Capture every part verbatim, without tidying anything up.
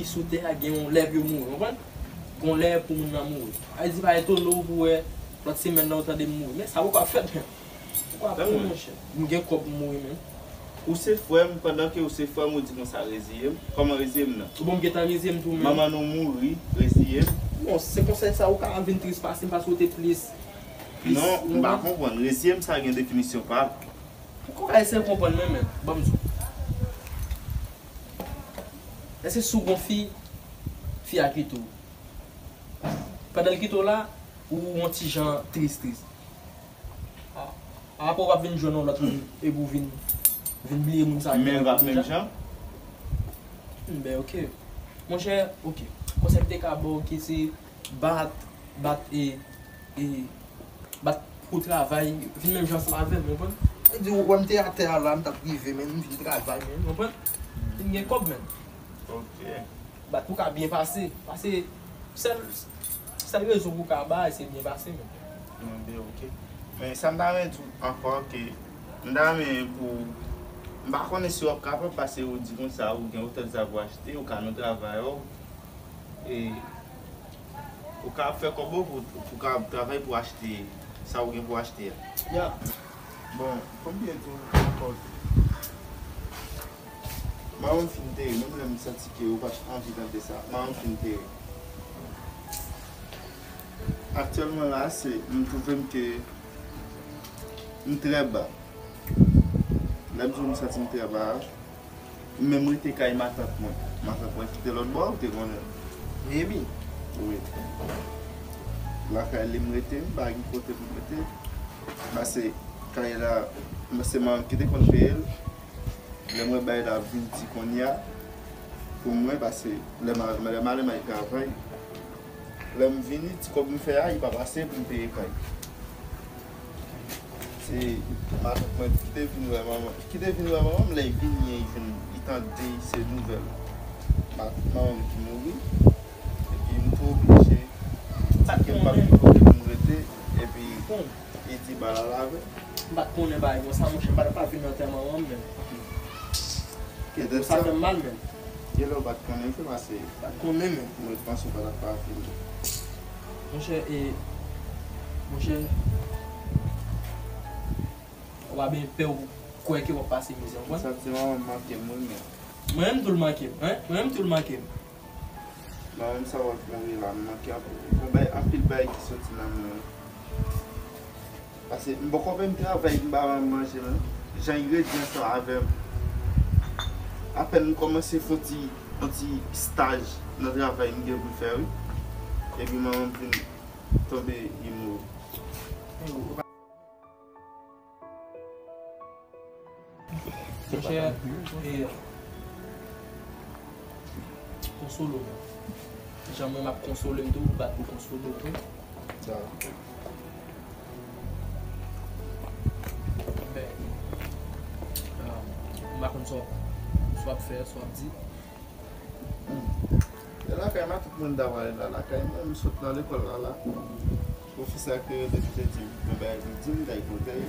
Sou tè a gen yon lè pou yo mouri, konprann? Gen yon lè pou moun nan mouri. Sa vle di pa etone w pou wè lòt semèn nan ou tande m mouri. Men sa poko ap fèt menm. Poko ap fèt, monchè. M gen kòb pou m mouri menm. Ou se frè m, pandan ke ou se frè m, ou di konsa reziye m. Kòman reziye m nan? Bon, m gentan reziye m tou menm. Manman nou mouri, reziye m. Bon, se konsèy sa ou ka vin tris pase m paske ou te plis, plis. Non, m pa konprann. Reziye m sa gen definisyon pa l. Ou ka eseye konprann mwen menm, ban m di w. Èske si w gon fi, fi a kite w? Pandan l kite w la, ou yon ti jan tris tris. A, apre w ap vin jwenn yon lòt moun epi w vin, vin bliye moun sa ki te avè w deja? Men l p ap menm jan? M, ben, oke. Monchè, oke. Konsèy m te ka ba w ki se bat, bat e, e, bat pou w travay, vin menm jan ansanm avè m, konprann? Sa di, w wè m te atè a la, m t ap rive, men m vin travay, men, konprann? Vin gen kòb, men. Ok. Bat pou w ka byen pase. Pase, sèl, sèl rezon pou w ka bay, se byen pase, men. Non, ben, ok. Men sa m ta renmen di w ankò, ke m ta renmen pou, m pa konnen si w ap kapab, pase ou di konsa, ou gen otan de sa pou achte, ou ka nan travay ou, e ou ka ap fè kòb ou pou, pou ka ap travay pou achte sa ou gen pou achte a. Ya. Bon, konbyen tou ankò? Manman m fin teri, menm lè m santi ke ou pa t anvi tande sa, manman m fin teri. Aktyèlman la, se, m twouve m ke m trè ba. Lè m di w m santi m trè ba, m menm rete kay matant mwen. Matant mwen kite lòt bò a, ou te konnen. Maybe. Wi. Lakay li m rete, m pa gen kote pou m rete. Pase kay la, se manman m ki te konn peye l. Lè m wè bagay la ap vin di kounye a, pou mwen, pase lè m, lè m ale m al travay, lè m vini, ti kòb m fè a, li p ap ase pou m peye kay. Se matant mwen ki te vin wè manman, ki te vin wè manman m, lè l vini, li vin, li tande se nouvèl ma-, manman m ki mouri. Epi m te oblije kite m, pa gen kote pou m rete, epi li di bal al avè m. M pa t konnen bagay konsa, monchè, m pa t ap vin nan antèman an menm. Sa fè m mal menm. Genlè ou pa t konnen vre, pase m pa t konnen menm. Mwen panse ou pa t ap pa vin. Monchè, e, monchè, w ap byen pè w kwè ke w ap pase mizè, w konprann? Sa di manman m manke m wi, men. Mwen menm tou l manke m, en? Mwen menm tou l manke m. Manman m sa w ap mouri la, m manke anpil. Gon bay, anpil bagay ki soti nan men. Pase m poko menm travay, m ba manman m manje menm. Jan li redi ansanm avè m. Apèn m kòmanse fè yon ti, yon ti staj nan travay m gen pou m fè wi. Epi manman m vin tonbe, li mouri. Monchè, e, konsole w. Jan mwen m ap konsole m tou, ou bat pou konsole w tou. Dakò. Ben, ah, m pa konn sa w, sa w ap fè, sa w ap di. E lakay m a tout moun ta pale la, lakay mwen, m sot nan lekòl la, la. Pwofesè a kreyòl li te di m, yon bagay pou di m, l al kote l.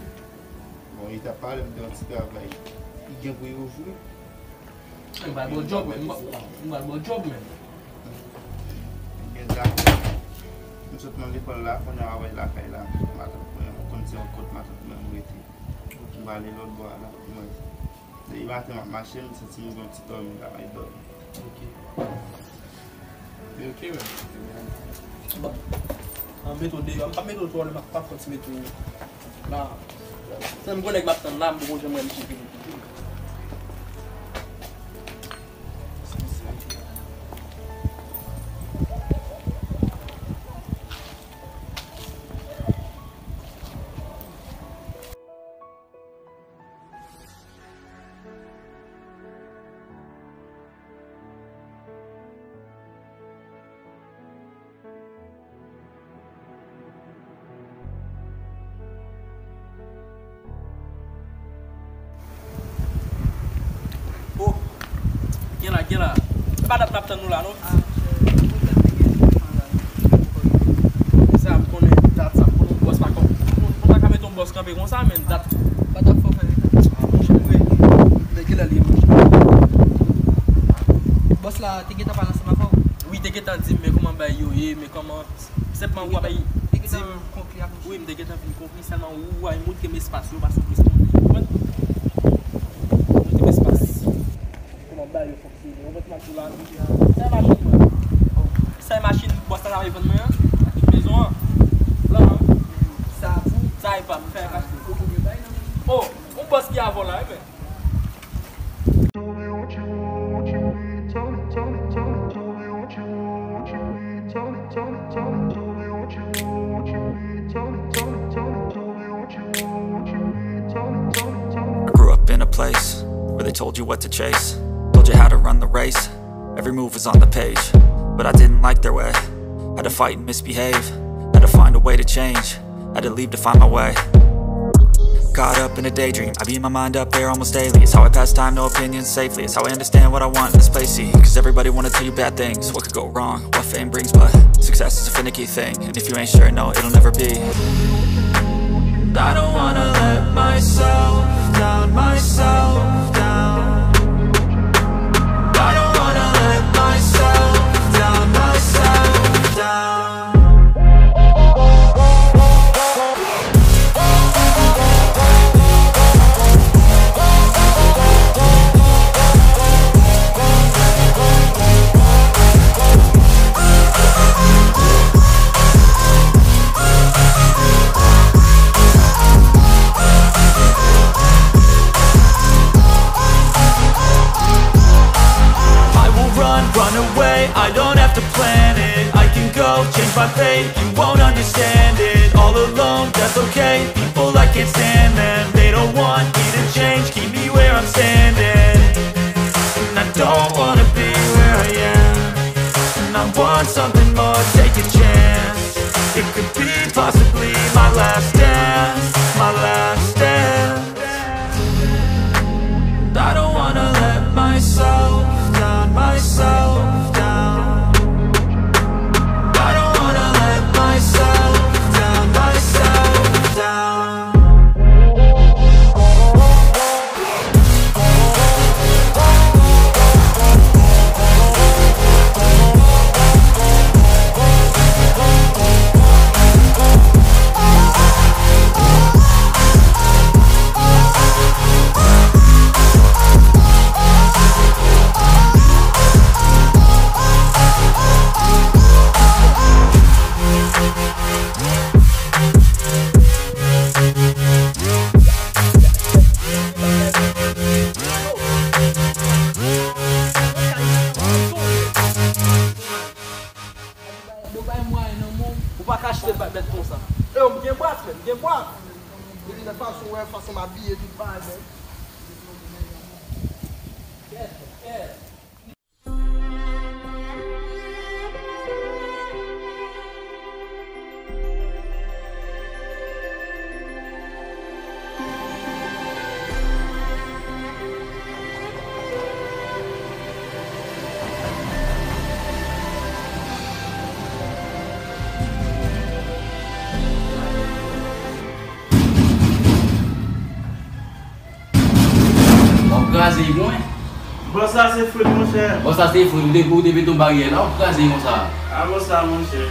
Bon, li t ap pale m de yon ti travay. Li gen pou li ouvri. M pral ba w djòb, men. M pral ba w djòb, men. M gen djòb. M sot nan lekòl la, kounye a m ap al lakay la. Matant mwen, m konn se yon kot matant mwen m rete. M prale lòt bò a la, mwen. Depi maten m ap mache, m santi m gen yon ti dòmi, m ka bay dòmi. Ok. Ok, men. Bon. An mete w deyò, m pa mete w twò lwen, m ap, m ap fè ti mete w la. Sèl m gon nèg m ap tann la, m poko janm wè misye vini. Oh, gen la, gen la. Se pa dat m ap tann ou la, non? Sa, m konnen dat sa, m konnen yon bòs pa kòm. Ou pa ka mete yon bòs kanpe konsa, men dat. Pa t ap fè w fè reta. Ah, monchè, wi. Men kilè li ye, monchè? Bòs la te gentan pale ansanm ak Di m, men kòman bagay yo ye, men kòman, senpman ou a bay, di m, wi, m te gentan vin konkli, sèlman ou a montre m espas yo, paske ou responde, ou konprann? Montre m espas. Kòman bagay yo fonksyone, ou konprann sa m ap di w la? Sa e machin mwen. Sa e machin bòs la ta vle vann mwen an, ak tout mezon an. Blan an. Sa a pou? Sa e pa m, sa e pa m. Oh, yon bòs ki avè w la, wi, men. I grew up in a place where they told you what to chase, told you how to run the race. Every move was on the page, but I didn't like their way. Had to fight and misbehave, had to find a way to change. Had to leave to find my way. Caught up in a daydream, I beat my mind up there almost daily. It's how I pass time, no opinions safely. It's how I understand what I want in this place. See, cause everybody wanna tell you bad things. What could go wrong? What fame brings, but success is a finicky thing. And if you ain't sure, no, it'll never be. I don't wanna let myself down, myself down. I don't wanna let myself down, myself down. I will run, run away, I don't have to plan it. I can go, change my fate, you won't understand it. All alone, that's okay, people, I can't stand them. They don't want me to change, keep me where I'm standing. And I don't wanna be where I am. And I want something more, take a chance. It could be possibly my last dance, my last dance. I don't wanna let myself down, myself down. I don't wanna let myself down, myself down. Ou pa ka achte bèt konsa. Yo, m gen bwat, men, m gen bwat. Depi nan fason w wè, fason m abiye, tout bagay, men. W ap kraze l pou mwen? Bòs la se frè m, monchè. Bòs la se frè m, depi w te mete yon baryè la, w ap kraze l konsa. A bòs la, monchè.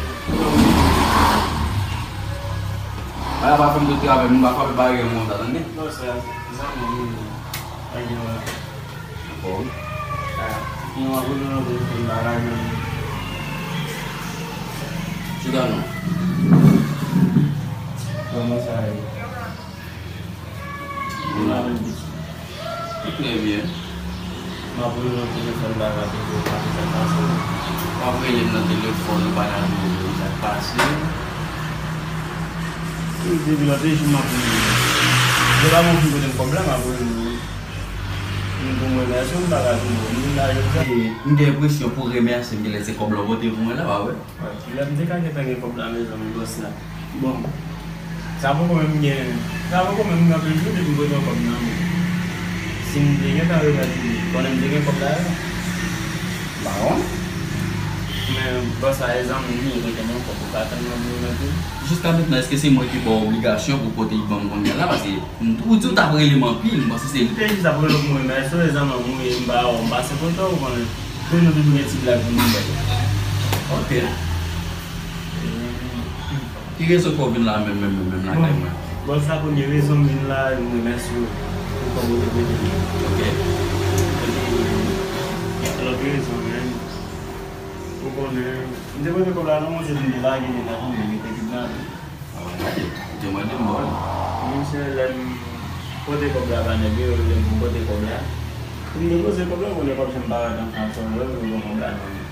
Bagay pa fè m tout travay, moun pa frape baryè m konsa, tande? Bòs la, zanmi m, li. Bagay la. Dakò. A, yon avoka nan telefòn bagay, men. Chita non. Kòman sa ye? Ou la menm? Trè byen. M ap rele w nan telefòn, m pa ka toujou, pa gen sa k pase. W ap rele m nan telefòn, ou pa ka toujou, sa k pase. Depi lòt jou m ap rele w. Lè pa gen yon fi kote m kòb la, m ap rele w. M pou m remèsye w, m pa ka toujou. M vin la jodi a. E, m gen enpresyon pou w remèsye m, genlè se kòb la w pote pou mwen la, pa vre? Lè m te ka gentan gen kòb la, mezanmi, bòs la. Bon, sa poko menm gen, sa poko menm gen anpil jou depi m pote yon kòb nan men w. Si m te gentan remèt ou li, konnen m te gen kòb la a? M pa konn. Men bòs la, e zanmi m li ye, pote m yon kòb, ou pa tann mwen pou remèt ou? Jiska mentnan, èske se mwen ki ba w obligasyon pou w pote li ban m kounye a la? Paske m, ou di w t ap rele m anpil, m panse se li. M te jis ap rele w pou m remèsye w, e zanmi m ou ye, m pa wè w, m pase kote w, ou konnen. Pou nou toujou gen ti blag pou nou bay. Ok. Ki rezon ke w vin la menm, menm, menm, menm lakay mwen? Bòs la, premye rezon m vin la, m remèsye w pou kòb ou te prete m. Ok. Epi, lòt rezon, menm, ou konnen, m te prete kòb la, non, monchè, m te lage nèg la, konbyen, m te kidnape. Awen, gade, ou te mande m, bon. Monchè, lè m pote kòb la ba nèg yo, yo di m pou m pote kòb la. M depoze kòb la, ou konnen kòb janm parèt ansanm, sa, m wè, yo pran kòb la nan men m.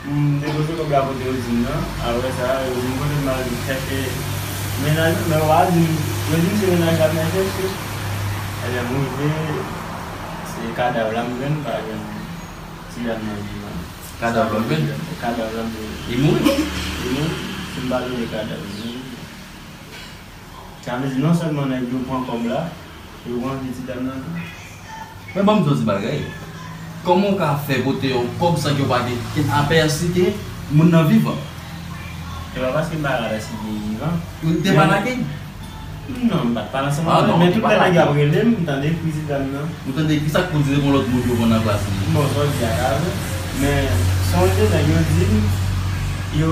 M depoze kòb la kote yo di m nan. Apre sa, yo di m kote m al chèche mennaj la, men yo pa di m, yo di m se mennaj la m al chèche. Ebyen, m rive, se kadav la m jwenn, pa jwenn ti dam nan vivan. Kadav la w jwenn? Kadav la m jwenn. Li mouri? Li mouri. Si m pa jwenn kadav, li mouri. Sa vle di non sèlman nèg yo pran kòb la, yo pran vi ti dam nan tou. Men ban m di w ti bagay. Kòman w ka fè pote yon kòb san ke w pa gen kenn apèsi ke moun nan vivan? Se pa paske m pa ka apèsi ke li vivan. Ou te pa lage l? Non, m pa t pale ansanm avè l, men tout lè nèg yo ap rele m, m tande kri ti dam nan. Ou tande kisa k pwodui devan lòt moun yo pran nan plas li? Bon, sa w di a ka vre, men sonje nèg yo di m, yo,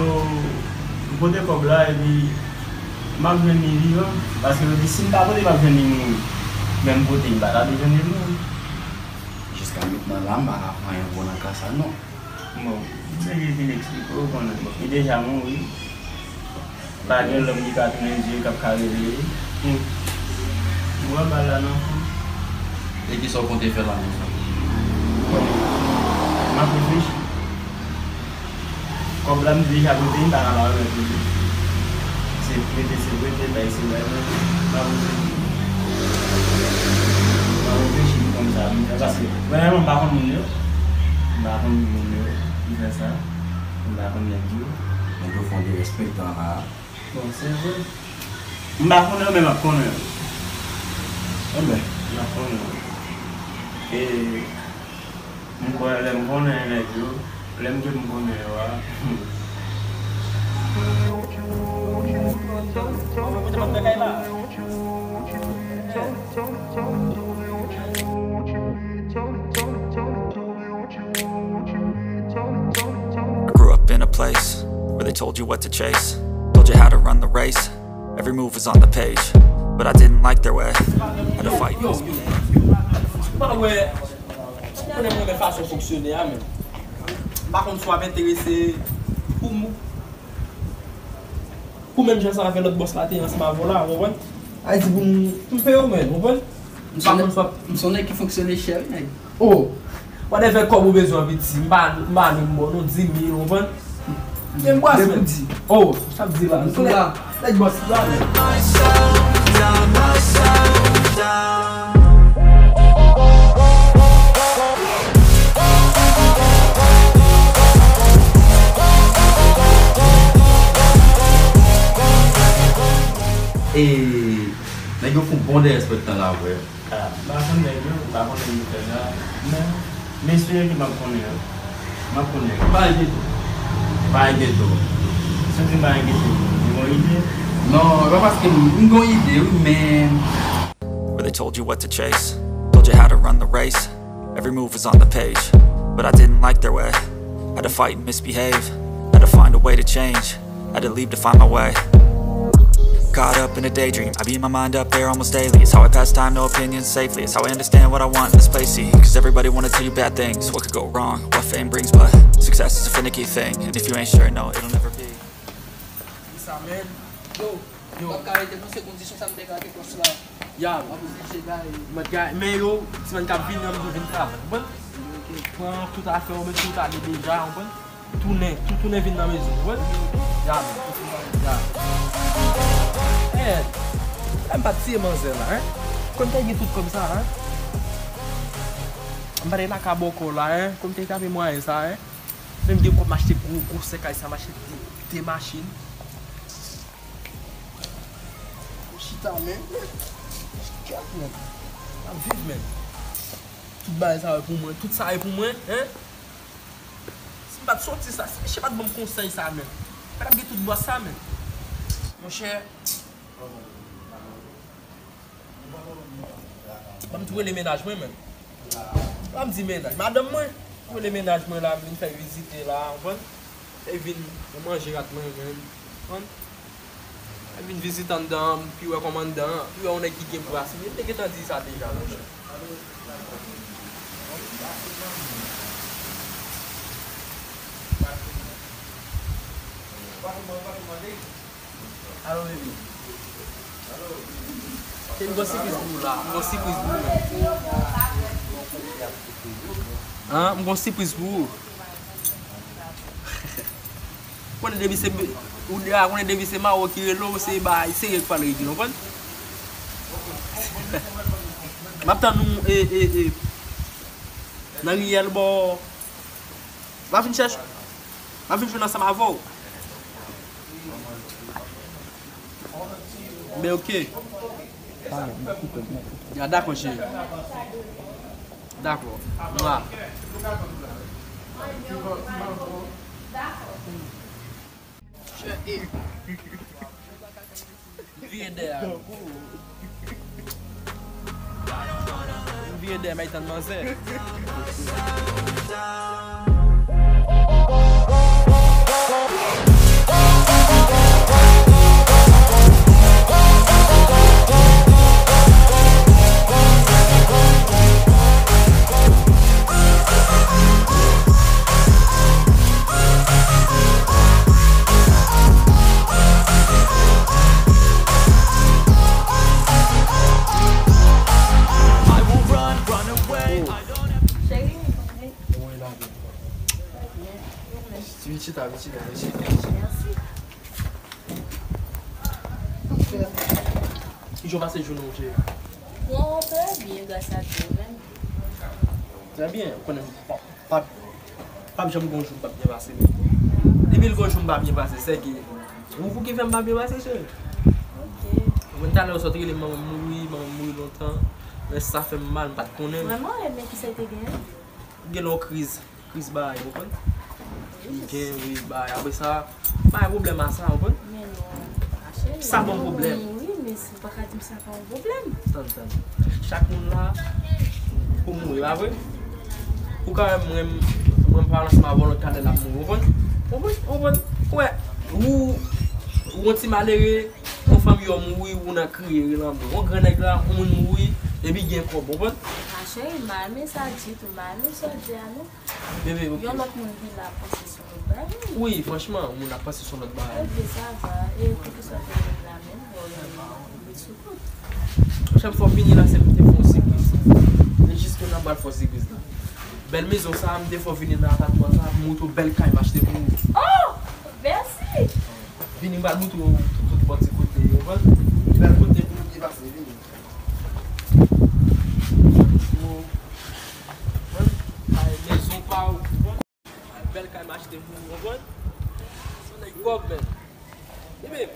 m pote kòb la, epi m ap jwenn li vivan, paske yo di si m pa pote, m ap jwenn li mouri. Men m pote, m pa ta dwe jwenn li mouri. Jiska mentnan la, m pa ka fè anyen pou w nan ka sa, non. Bon, m te vin eksplike w, ou konnen, bon, li deja mouri. Pa gen lòm ki ka tounen Dye k ap ka reveye. Hmm. M wè bal la nan fon. E kisa w konte fè la menm sa? Bon, m ap reflechi. Kòb la m deja pote, m pa ka pa remèt li. Se prete, se prete, bay se bay, men m ap reflechi. M ap reflechi pou konn sa m fè, paske premyèman m pa konn moun yo. M pa konn moun yo ki fè sa. M pa konn nèg yo. Nèg yo fè yon derespèktan la. Bon, se vre. M pa konnen yo, men m ap konnen yo. Enben. M ap konnen yo. E m kwè lè m konnen nèg yo, lè m di m konnen yo a. I grew up in a place where they told you what to chase, told you how to run the race. Every move was on the page, but I didn't like their way. Had to fight. Yo, yo, yo, pa wè, ou konnen mwen renmen fason fonksyone a, men m pa konn si w ap enterese pou m, pou menm jan sa avè lòt bòs la te ye ansanm avè w la, ou konprann? Sa vle di pou m, pou m peye w, men, ou konprann? M pa konn si w ap. M se yon nèg ki fonksyone chè, wi, nèg. Oh, whatever kòb ou bezwen, piti. M pa, m pa menm ba w non, di mil, ou konprann? Gen bòs, men. Oh, sa vle di la. M konnen nèg bòs la, men. E nèg yo fout bon derespèktan la, vre. Ah, m pa konn nèg yo, m pa konn nèg yo fè sa, men m espere ke m ap konnen yo. M ap konnen yo. M pa enkyete w. M pa enkyete w. Si w di m pa enkyete w, ou gen yon ide? Non, e pa paske m, m gen yon ide, wi, men. Where they told you what to chase, told you how to run the race. Every move was on the page, but I didn't like their way. Had to fight and misbehave, had to find a way to change. Had to leave to find my way. Caught up in a daydream, I beat my mind up there almost daily. It's how I pass time, no opinions safely. It's how I understand what I want in this place. See, cause everybody wanna tell you bad things. What could go wrong? What fame brings, but success is a finicky thing. And if you ain't sure, no, it'll never be. Sa, man. Yo, yo. M p ap ka rete pou se kondisyon sa m te gade kòs la. Ya, m ap oblije gaye. M ap gaye. Men yo, ti moun k ap vin nan, m vin travay. Ou konprann? Pran tout afè w, menm si w t ale deja, ou konprann? Tounen, tou tounen vin nan mezon, ou konprann? Ya, men. Ya. Eh, m pa t tiye manzè la, en. Konn te gen tout kòb sa, en. M pa t laka bòkò la, en. Konn te tape mwayen sa, en. Men m gen kòb m achte gwo, gwo sèkay sa, m achte de, de machin. Chita, men. Kèt, men. M ap viv, men. Tout bagay sa yo pou mwen. Tout sa yo pou mwen, en. Si m pa t soti sa, si misye pa t ban m konsèy sa, men. Pa t ap gen tout bòs sa, men. Monchè. Ban m tou rele mennaj mwen, men. La m di mennaj. Madanm mwen, rele mennaj mwen la, m vin fè vizite la, ou konprann? E vin, mwen manje rat mwen menm. Konprann? E vin vizite anndan an, pi wè kòman anndan an, pi wè yon nèg ki gen bras. M te gentan di sa deja, monchè. Alo, bebe. M gon sipriz pou ou la. M gon sipriz pou ou. An, m gon sipriz pou ou. Konnen depi se, ou deja konnen depi se Mawo ki rele w, se bagay serye k pral regle, w konprann? M ap tann ou, e, e, e, nan riyèl bò. M ap vin chèche, m ap vin jwenn ansanm avè w. Men oke. Ya, dakò, cheri. Dakò. Mwa. Vire dèyè. Vire dèyè, m al tann manzè. Cheri, vin chita, vin chita, vin chita. Mèsi. Kijan w pase jounen w, cheri? Bon, trè byen, gras a Dye, menm. Trè byen, ou konnen m p ap, p ap, p ap janm gon jou m p ap byen pase. Depi l gon jou m pa byen pase, sèke ou, ou ki fè m pa byen pase, cheri. Ok. Mwen talè ou sot rele m, manman m mouri, manman m mouri lontan. Men sa fè m mal, m pa t konnen. Vrèman, e men kisa w te genyen? Gen yon kriz. Kriz bagay, ou konprann? Li gen, wi, bagay. Apre sa, pa gen pwoblèm a sa, ou konprann? Men non, ma chérie. Sa ban m pwoblèm. Wi, men si w pa ka di m sa pa yon pwoblèm. Tann, tann. Chak moun la pou mouri, pa vre? Ou ka wè mwen, mwen pa ansanm avè w lòt talè l ap mouri, ou konprann? Ou konprann? Ou konprann? Ou wè, ou, ou yon ti malere, yon fanmi w mouri, ou nan kriye, rele anmwe. Yon gran nèg la, yon moun mouri, epi gen kòb, ou konprann? Ma chérie, m pa renmen sa ditou, m pa renmen sa w di a non. Bebe, ok. Yon lòt moun vin la panse se yon lòt bagay. Wi, franchman, yon moun ap panse se yon lòt bagay. Ok, sa va. E poukisa w vin la menm? Bon, yon sou kout. Chak fwa w vini la, se pou te fè yon sipriz. E jis kounye a m pral fè yon sipriz la. Bèl mezon sa, m te fè w vini nan apatman sa, m montre w bèl kay m achte pou ou. Oh! Mèsi! Vini, m pral montre w tout, tout bò ti kote, ou konprann? Bèl kote pou nou byen pase, vini. Ou konprann? Kay mezon pa w, ou konprann? Bèl kay m achte pou ou, ou konprann? Se nèg kòb, men. Ebyen,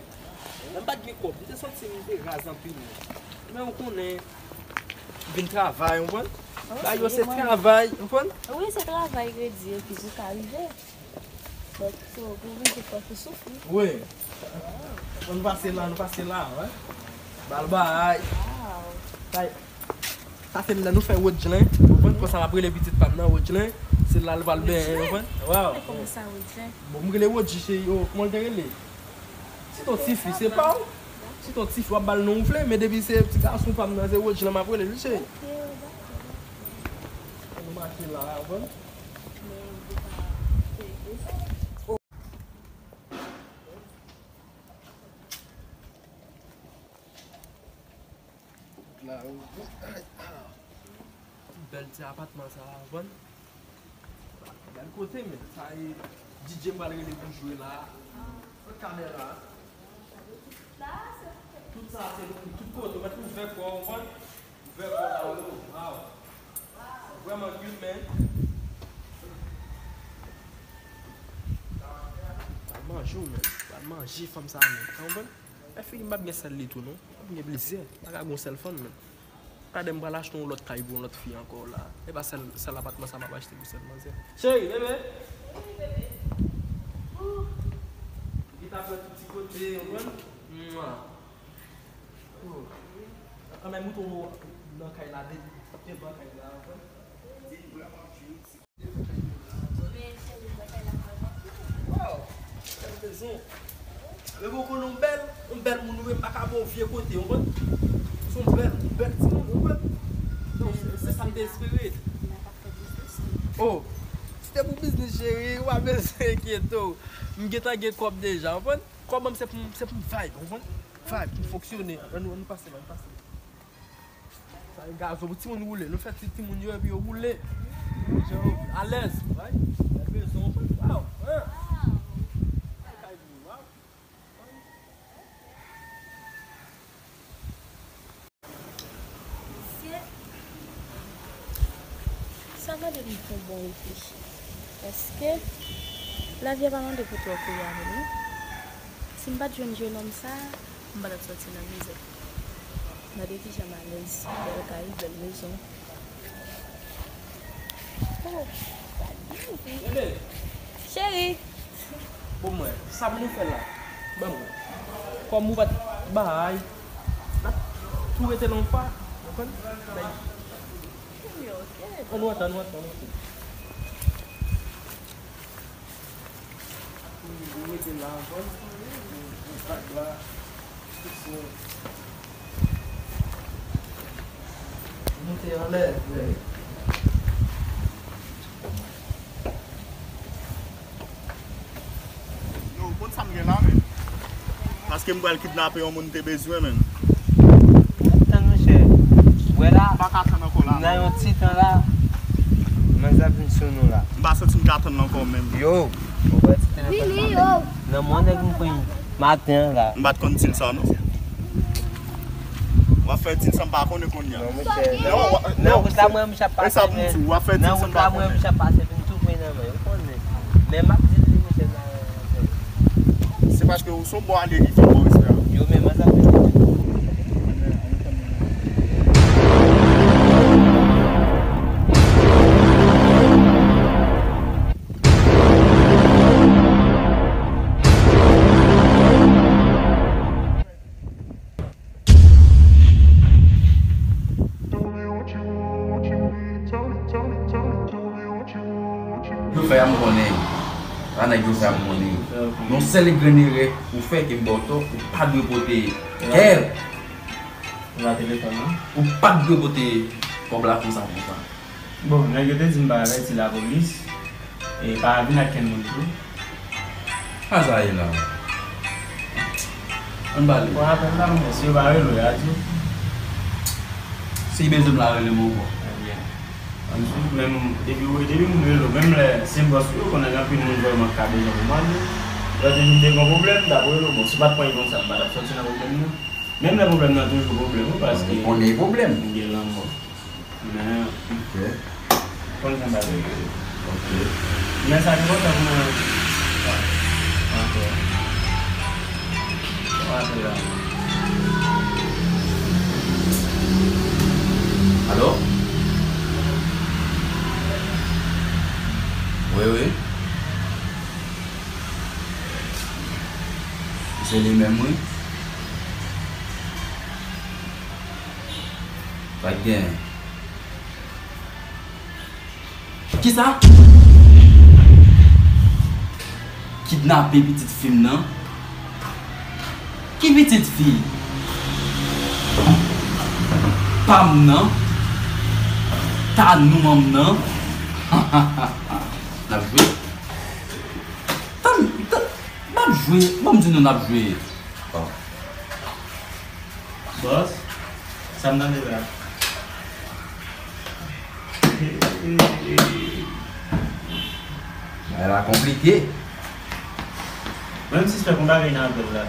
lè m pa t gen kòb, m te santi m te raz anpil, men. Men ou konnen, m vin travay, ou konprann? Bagay yo se travay, ou konprann? Wi, se travay, kredi, epi pou ka rive. But, so, pou vin tout tan pou soufri. Wi. Nou pase la, nou pase la, wi. Bal bay. Wow. Bay. Sa se lè nou fè wodjlen, ou konprann? Konsa m ap rele pitit pa m nan wodjlen, se la l pral benyen, ou konprann? Wow. Kòman sa wodjlen? Bon, m rele wodji cheri, oh, kòman l te rele? Si ton tifi, se pa w? Si ton tifi, w ap ba l non ou vle, men depi se ti gason pa m nan, se wodjlen m ap rele l, wi cheri. Ok, dakò. Nou mache la, ou konprann? Bèl ti apatman sa a, ou konprann? Bèl kote, men. Sa e D J m pral rele pou jwe la. Kot kamera? Tout sa se pou tout kote, ou mèt ouvè kò w, ou konprann? Ouvè kò w la, wi. Wow. Vrèman cute, man. Pral manje w, man. Pral manje fanm sa a, man. Ou konprann? Lè fini, m p ap gen sèl li tou, non. M p ap gen plizyè. Pa ka gen yon sèl fanm, man. Talè m pral achte yon lòt kay pou yon lòt fi ankò la. E pa sèl, sèl apatman sa m ap achte pou sèl manzè. Cheri, bebe. Wi, bebe. Ou. Li ta pran tout ti kote, ou konprann? Mwa. Oh. Ann al montre w nan kay la, de, devan kay la, ou konprann? Li vrèman cute. Men cheri, bagay la vrèman cute. Wow! Bon, men bon, konnen yon bèl, yon bèl moun ou ye, m pa ka ba w vye kote, w konprann? Se yon bèl, yon bèl timoun, w konprann? Donk, se, se sa m te espere. Oh, si te pou biznis, cheri, ou pa bezwen enkyete w. M gentan gen kòb deja, w konprann? Kòb mwen se pou, se pou m vibe, w konprann? Vibe, fonksyone. Ann nou, ann nou pase la, ann pase la. Sa e gazo pou timoun woule. Nou fè ti timoun yo epi yo woule. Jan yo alèz, right? Bèl mezon, waw, hein? Kay vini, waw. Mesye, sa mande m fè yon bon reflechi. Paske lavi a pa mande pou twò kouri avè l, non. Si m pa t jwenn jenòm sa a, m pa t ap sòti nan mizè. Gade kijan m alèz, bèl kay, bèl mezon. Oh, gade. Cheri. Bon, mwen, sa pou nou fè la? Ban mwen. Kòm ou pa t bay, n ap tou rete nan yon pa, w konprann? Bay. Ann nou antre, ann nou antre, ann nou antre. Ou mete la avan, ou bak la, tout sa. Moute anlè, frè. Yo, konn sa m gen la, men. Paske m pral kidnape yon moun te bezwen, men. Tann, monchè. Wè la, m pa ka tann ankò la, nan yon ti tan la, manzè ap vin sou nou la. M pa santi m ka tann ankò menm. Yo, ou wè ti telefòn sa? Nan mwen nèg m pran maten an la. M pa t konn di l sa, non. W ap fè di l sa m pa konnen kounye a. Non, monchè, nan wout la, mwen, m ap pase, men nan wout la, mwen, m ap pase, vin tou pre nan men, ou konnen. Men m ap di l, li, monchè, nan Se paske ou se yon bon alye ki fè m bon respè a. Yo menm, sa fè. Yo fè a m konnen yo. A nèg yo fè a m konnen yo. Yon sèl grenn erè ou fè ke m ba w tò, ou pa dwe pote kè. Ou pa telefòn nan? Ou pa t dwe pote kòb la konsa, konsa. Bon, nèg yo te di m pa avèti lapolis, e pa vin ak kenn moun tou. Sa sa ye la? Ann pale. Bon, apèl la, monchè, si yo pa rele w, y a di w. Si bezwen m la, rele m ankò. Ebyen, ann swiv, men depi, depi moun rele w, menm lè se bòs ou, yo konnen gen anpil moun vrèman k ka bezwen pou mande. Lè te vin te gen pwoblèm, t ap rele w. Bon, si w pa t pran l konsa, m pa t ap sòti nan pwoblèm nan. Menm lè pwoblèm nan toujou pwoblèm, wi, paske ou konnen pwoblèm. M gen lanmò. Men, ok. Konn jan bagay yo ye. Ok. Men sa ki enpòtan pou mwen. Ok. Kòman apèl la? Alo? Wi, wi. Se li menm, wi. Sa k gen? Kisa? Kidnape pitit fi m nan? Ki pitit fi? Pa m nan? Ta nou manm nan? N ap jwe? Tann, tann, n ap jwe. Bon, m di nou n ap jwe. Bòs, sa m tande la? Bagay la konplike. Mwen m sispèk yon bagay nan apèl la.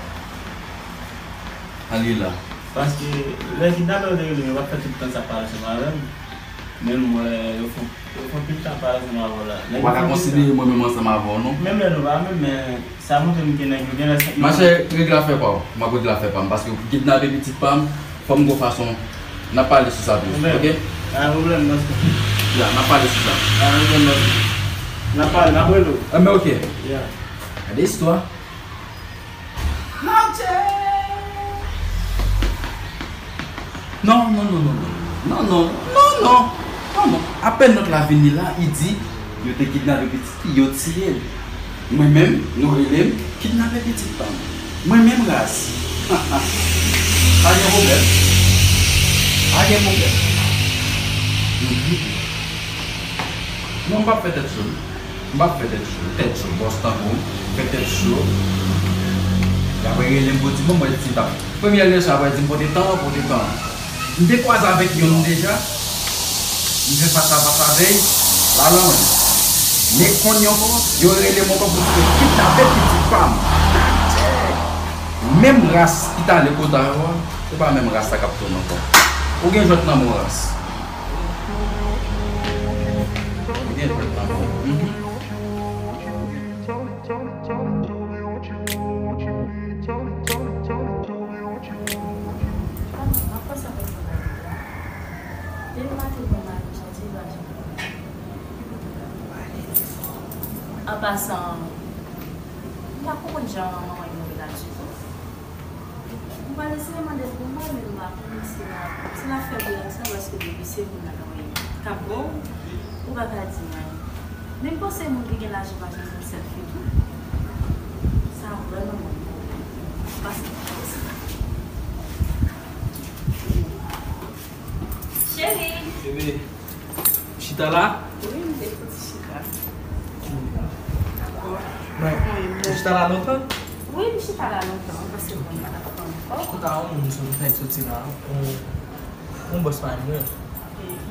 Sa l ye la? Paske lè kidnapè yo te rele m, yo pa t fè tout tan sa ap pale ansanm avè m. Menm mwen, yo fè, yo fè anpil tan ap pale ansanm avè w la. Ou pa ka konsidere mwen menm ansanm avè w, non? Menm lè nou pa menm, men sa montre m ke nèg yo genlè se. Machè, regle afè pa w. M ap regle afè pa m. Paske pou kidnape pitit pa m, fò m gon fason. N ap pale sou sa plis, ok? Pa gen pwoblèm, bòs. Ya, n ap pale sou sa. Pa gen pwoblèm, bòs. N ap pale, n ap rele w. Enben, ok. Ya. Gade istwa. Adje! Non, non, non, non, non. Non, non, non, non. Non, non. Apèn nòt la vini la, li di, yo te kidnape pitit li, yo tiye l. Mwen menm, nou rele m kidnape pitit pa m. Mwen menm ras. Pa gen pwoblèm. Pa gen pwoblèm. Mhm. Non, m p ap fè tèt cho. M p ap fè tèt cho. Tèt cho. Bòs tankou m fè tèt cho. Y ap rele m pou di, bon, mwen ti tap. Premye leson, apre di m pote tan, pote tan. M te kwaze avèk yonn deja. M fè fas a fas avè l. Lalan mwen. Men kounye a ankò, yo rele m ankò pou di yo kidnape pitit pa m. Menm ras ki t ale kote yo a, se pa menm ras sa k ap tounen ankò. Ou gen jwèt nan men w ras. Ou gen jwèt nan men w. Mhm. An pasan, m pa konprann jan manman yo mouri la ditou. M pral eseye mande l pou mwen, men m pa konn si l ap, si l ap fè reyaksyon, paske depi se moun nan k ap bo w, ou pa ka di anyen. Men m panse moun ki gen lajan pa janm pran sèlfi tou. Sa vrèman ban m pwoblèm. Pase nan kay sila. Cheri! Bebe, chita la? Wi, m te fouti chita. Mwen, ou chita la lontan? Wi, m chita la lontan, paske mwen pa t ap pran ankò. Kòm ta yon moun sot, fèk soti la, yon, yon bòs pa mwen.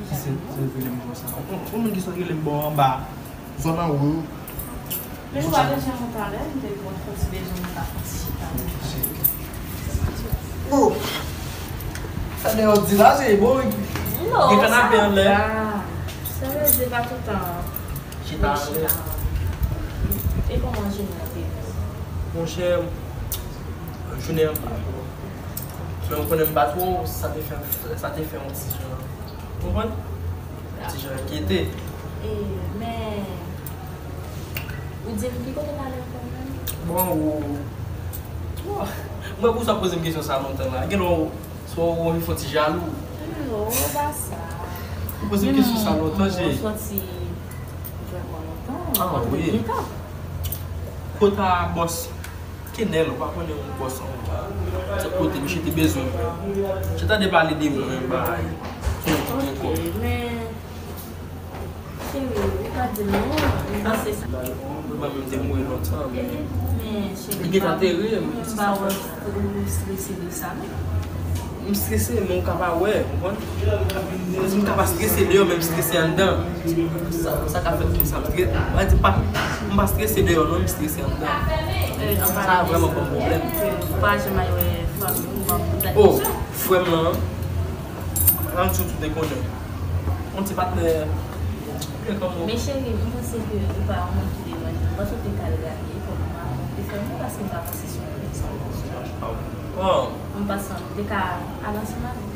Ki se, se rele m konsa. Yon, yon moun ki sot rele m bò anba. Zòn anwo yo. Men ou pa bezwen monte anlè, m te gen yon ti bezwen, m ta fè yon ti chita. Oh! Sa deyò di la, se bon. Non, gen kanape anlè. Sa vle di pa tout tan. Chita anlè. E kòman jounen an te ye? Monchè, jounen an pa bon. Men ou konnen m pa twò, sa te fè, sa te fè yon ti jan. Ou konprann? Ti jan enkyete. E, men, ou di m ki kote w t ale ankò menm? Bon, ou, ou, mwen pou sa poze m kesyon sa lontan la. Gen lè w, swa ou anvi fè yon ti jalou. Non, e pa sa. Ou poze m kesyon sa lontan, cheri. Ou soti vrèman lontan. Ah, wi. Kòta bòs. Kenèl, ou pa konnen yon bòs anba. Se kote misye te bezwen mwen. Misye tande pale de mwen, bay. Sou yon kote kòb. Men, cheri, ou pa di m non, m panse sa. Mwen menm te mouri lontan, men li gentan antere m. Mwen pa wè ou strese de sa, non. M strese, men ou ka pa wè, ou konprann? Paske m ka pa strese deyò, men m strese anndan. Sa, sa ka fèt konsa, m strese. Mwen di pa, m pa strese deyò, non, m strese anndan. Sa vrèman ban m pwoblèm. Ou pa janm al wè fanmi ou, ou pa poze kesyon? Oh, frè m lan, an, tout ou te konnen. Yon ti patnè, men kòman? Men cheri, m panse ke ou pa yon moun ki deranje. M panse w te ka al gade kòman ou te fè mwen, paske m pa panse se yon moun ki sa. Oh. M panse m te ka al ansanm avè w.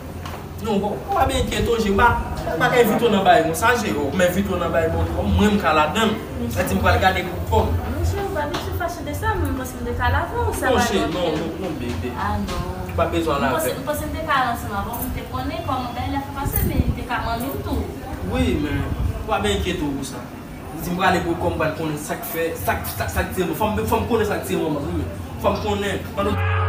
Non, bon, ou pa byen enkyete w, Jero. M pa, m pa ka envite w nan bagay konsa, Jero. M envite w nan bagay bon, kòm mwen m ka ladan l. Sa di m pral gade pou kò m. Non, Jero, ou pa bezwen fache de sa, men m panse m te ka al avè w, sa pa yon pwoblèm. Non, non, non, bebe. Ah, non. Ou pa bezwen al avè m. M panse, m panse m te ka al ansanm avè w, m te konnen kòman bagay la fè pase, men m te ka manmi w tou. Wi, men ou pa byen enkyete w pou sa. Li di m prale pou kò m pral konnen sa k fè, sa k, sa, sa k tire manman. Fò m, fò m konnen sa k tire manman, wi. Fò m konnen. Pandan